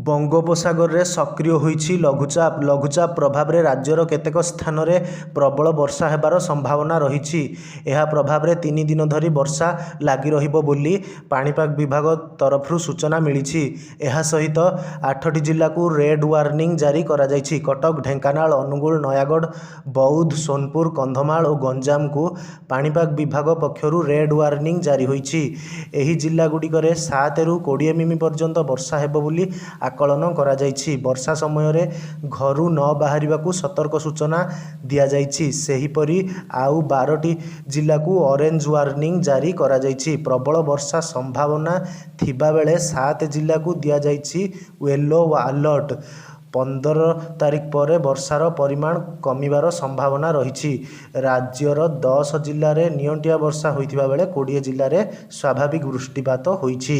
ବଙ୍ଗୋପସାଗରରେ ସକ୍ରିୟ ହୋଇଛି ଲଘୁଚାପ। ଲଘୁଚାପ ପ୍ରଭାବରେ ରାଜ୍ୟର କେତେକ ସ୍ଥାନରେ ପ୍ରବଳ ବର୍ଷା ହେବାର ସମ୍ଭାବନା ରହିଛି। ଏହା ପ୍ରଭାବରେ 3 ଦିନ ଧରି ବର୍ଷା ଲାଗି ରହିବ ବୋଲି ପାଣିପାଗ ବିଭାଗ ତରଫରୁ ସୂଚନା ମିଳିଛି। ଏହା ସହିତ ଆଠଟି ଜିଲ୍ଲାକୁ ରେଡ୍ ୱାର୍ଣ୍ଣିଂ ଜାରି କରାଯାଇଛି। କଟକ, ଢେଙ୍କାନାଳ, ଅନୁଗୁଳ, ନୟାଗଡ଼, ବୌଦ୍ଧ, ସୋନପୁର, କନ୍ଧମାଳ ଓ ଗଞ୍ଜାମକୁ ପାଣିପାଗ ବିଭାଗ ପକ୍ଷରୁ ରେଡ୍ ୱାର୍ଣ୍ଣିଂ ଜାରି ହୋଇଛି। ଏହି ଜିଲ୍ଲାଗୁଡ଼ିକରେ 7ରୁ 20 ମିମି ପର୍ଯ୍ୟନ୍ତ ବର୍ଷା ହେବ ବୋଲି ଆକଳନ କରାଯାଇଛି। ବର୍ଷା ସମୟରେ ଘରୁ ନ ବାହାରିବାକୁ ସତର୍କ ସୂଚନା ଦିଆଯାଇଛି। ସେହିପରି ଆଉ 12ଟି ଜିଲ୍ଲାକୁ ଅରେଞ୍ଜ ୱାର୍ଣ୍ଣିଂ ଜାରି କରାଯାଇଛି। ପ୍ରବଳ ବର୍ଷା ସମ୍ଭାବନା ଥିବାବେଳେ ସାତ ଜିଲ୍ଲାକୁ ଦିଆଯାଇଛି ୟେଲୋ ଆଲର୍ଟ। 15 ତାରିଖ ପରେ ବର୍ଷାର ପରିମାଣ କମିବାର ସମ୍ଭାବନା ରହିଛି। ରାଜ୍ୟର 10 ଜିଲ୍ଲାରେ ନିଅଣ୍ଟିଆ ବର୍ଷା ହୋଇଥିବା ବେଳେ 20 ଜିଲ୍ଲାରେ ସ୍ୱାଭାବିକ ବୃଷ୍ଟିପାତ ହୋଇଛି।